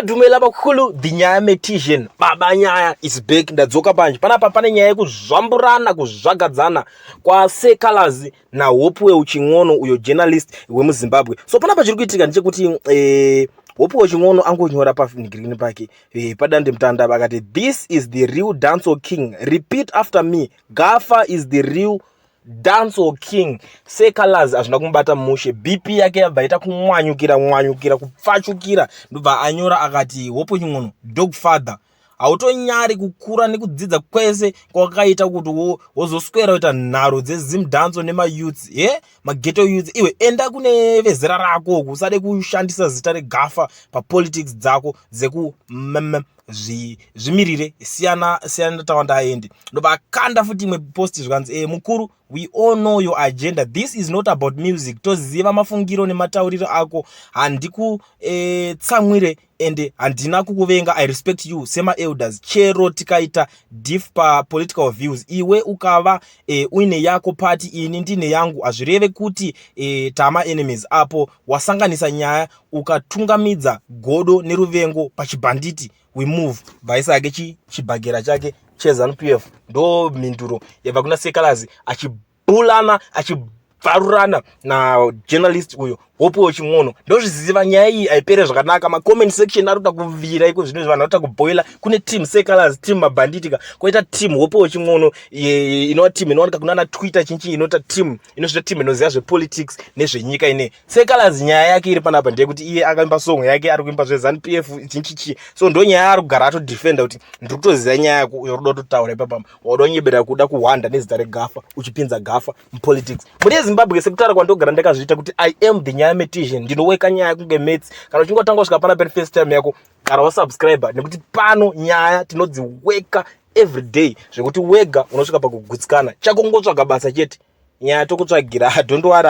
Dumela vakhulu, the nyaya metician, baba nyaya is back. Ndadzoka panje panapa pane nyaya yekuzvamburana, kuzvagadzana kwaSeh Calaz naHopewell Chin'ono, uyo journalist wemuZimbabwe. So panapa chiri kuitika ndechekuti Hopewell Chin'ono angonyora panhigirini pake padande mutanda, vakati, "This is the real dancehall king. Repeat after me, Gafa is the real dancehall king." Seh Calaz hazvina kumubata mushe, BP yake yabva ita kumwanyukira mwanyukira, kupfachukira, ndobva anyora akati, "Hope Chin'ono, dog father, hautonyari kukura nekudzidza kwese kwakaita kuti wozoswera kuita nharo dzeZimdancehall nemayouths ye maghetto youths. Iwe enda kune vezera rako uku, usade kushandisa zita reGafa papolitics dzako dzeku zvimirire, siyana siyana tawanda aende." Ndobva akanda futi imwe post, zvikanzi, "Mukuru, we all know your agenda. This is not about music. Toziva mafungiro nematauriro ako. Handikutsamwire ende handina kukuvenga. I respect you semaelders, chero tikaita diff papolitical views. Iwe ukava uine yako party, ini ndine yangu, hazvireve kuti tama enemies. Apo wasanganisa nyaya ukatungamidza godo neruvengo pachibhanditi. We move." Bvaisa ake chibhagera chake cheZANU PF. Ndo mhinduro yabva kuna Seh Calaz, achibulana, achibvarurana najournalist uyo Hopewell Chin'ono. Ndozviziva nyaya iyi haipere zvakanaka. Macomment section ari kuda kuvira iko zvino, vanhu varikuda kuboila. Kune team Seh Calaz, team mabhanditika, koita team Hopewell Chin'ono, inova team inowanika kunana Twitter chinchi, inoita team inozvita team inoziva zvepolitics nezvenyika ine. Seh Calaz nyaya yake iri panapa ndeyekuti iye akaimba song yake, ari kuimba zveZANU PF chinchichi, so ndo nyaya ari kugara atodefenda kuti ndiri kutoziva nyaya yako yauri kuda kutotaura ipapapa, wauda kunyebera kuda kuhwanda nezita reGafa, uchipinza Gafa mupolitics muri yeZimbabwe. Sekutaura kwandogara ndakazviita kuti I am the nyaya metician, ndinoweka nyaya kunge maths. Kana uchinge watanga kusvika pana peri first time yako, gara wasubscribe, nekuti pano nyaya tinodziweka every day, zvekuti wega unosvika pakugutsikana. Chako kungotsvaga basa chete, nyaya tokutsvagira. Don't worry.